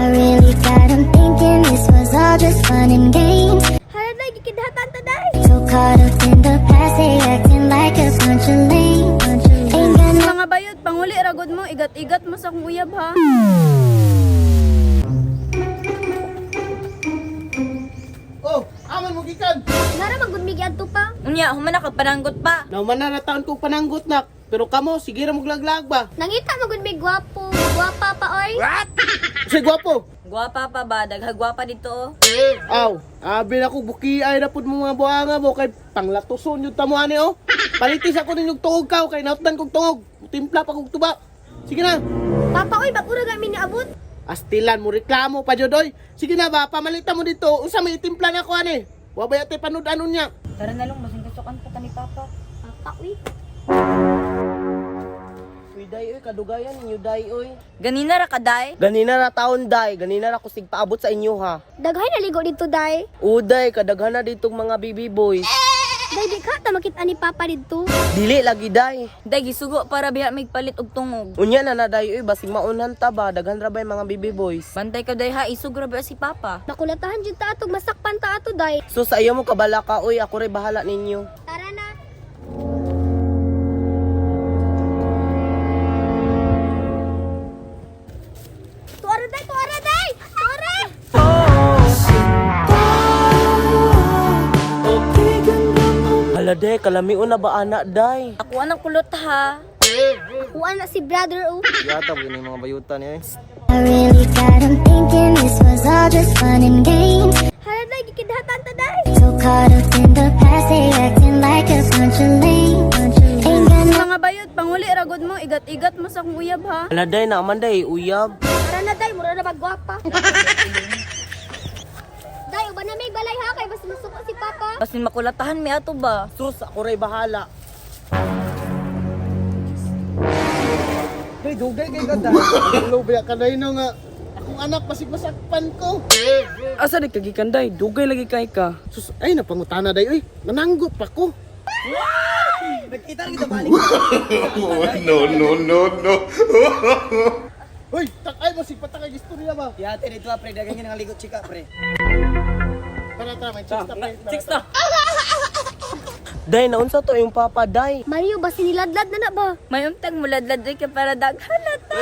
I really got 'em thinking this was all just fun and games. Hala day, gikidhatan ta day. So caught up in the past, they acting like a bunch of lames. Ain't got no Mga bayot, panguli ragod mo, igat-igat mo sa akong uyab ha. Oh, aman mo gikan. Nara man gud mi giadto pa. Unya, humana kag pananggot pa. Nauman na taon kong pananggot nak. Pero kamo, sige ra mo glaglag ba? Nangita man gud mi gwapo, gwapa pa oy. Say gwapo. Gwapa pa ba, daghag gwapa dito oh. Aw, abi na ko buki ay na pud mo mga buhanga mo kay panglatuson yung tamo ani oh. Palitis ako ninyong tuog kaw kay nautdan kog tuog. Timpla pa kog tuba. Sige na. Papa oy, bag-ura gami niabot. Astilan mo reklamo pa jud oy. Sige na ba, pamalita mo dito. Unsa may timpla na ko ani? Wa ba yate panud-anon niya? Tara na lang, basing kasukan pa ta ni Papa. Papa oy. Uy, day, oy, kadugayan ninyo, day, oy. Ganina ra ka day. Ganina ra taon, day. Ganina ra kusig paabot sa inyo, ha. Daghay naligo dito day. Uday, kadaghan na ditong mga baby boys. Day di ka ta makita ni Papa dito. Dili lagi, day. Day gisugo para biya migpalit og tungog. Unya na na, day, oy, basig maunhan ta ba, daghan ra ba yung mga baby boys. Bantay ka day ha, isog ra ba si Papa. Nakulatahan jud ta atog masakpan ta ato day. So sa iyo mo kabala ka, oy, ako ray bahala ninyo. Tara na. Tuara day, tuara day. Tuara. Hala, day, kalamion na ba, anak, day? Ako anang kulot ha. Kuan na si brother oh. Yata mo yung mga bayutan eh. I really got 'em thinking this was all just fun and games. Hala day, gikidhatan ta day. So caught up in the past, they acting like a bunch of lames. Ain't got no Mga bayot, panguli ragod mo, igat-igat mo sa akong uyab ha. Hala, day, naaman, day, uyab. Tara na day, mura na magwapa. Day, uban na may balay ha kay basta masuko si Papa. Basin makulatahan mi ato ba. Sus, ako ray bahala. Day, dugay kay ganda. Ulo ba ka day no nga. Akong anak basig masakpan ko. Asa di kagikan day? Dugay lagi kay ka. Sus, ay napangutana day oy. Nananggot pa ko. No, no, no, no. Hoy, takay basig patakay istorya ba? Yate dito, pre, daghan nga ligot chika, pre. Tara tara, may chicks ta pre. Tara, Chicks ta. Day, naunsa to yung papa, day. Mario, basta niladlad na na ba? May umtag muladlad day ka para daghan na ta.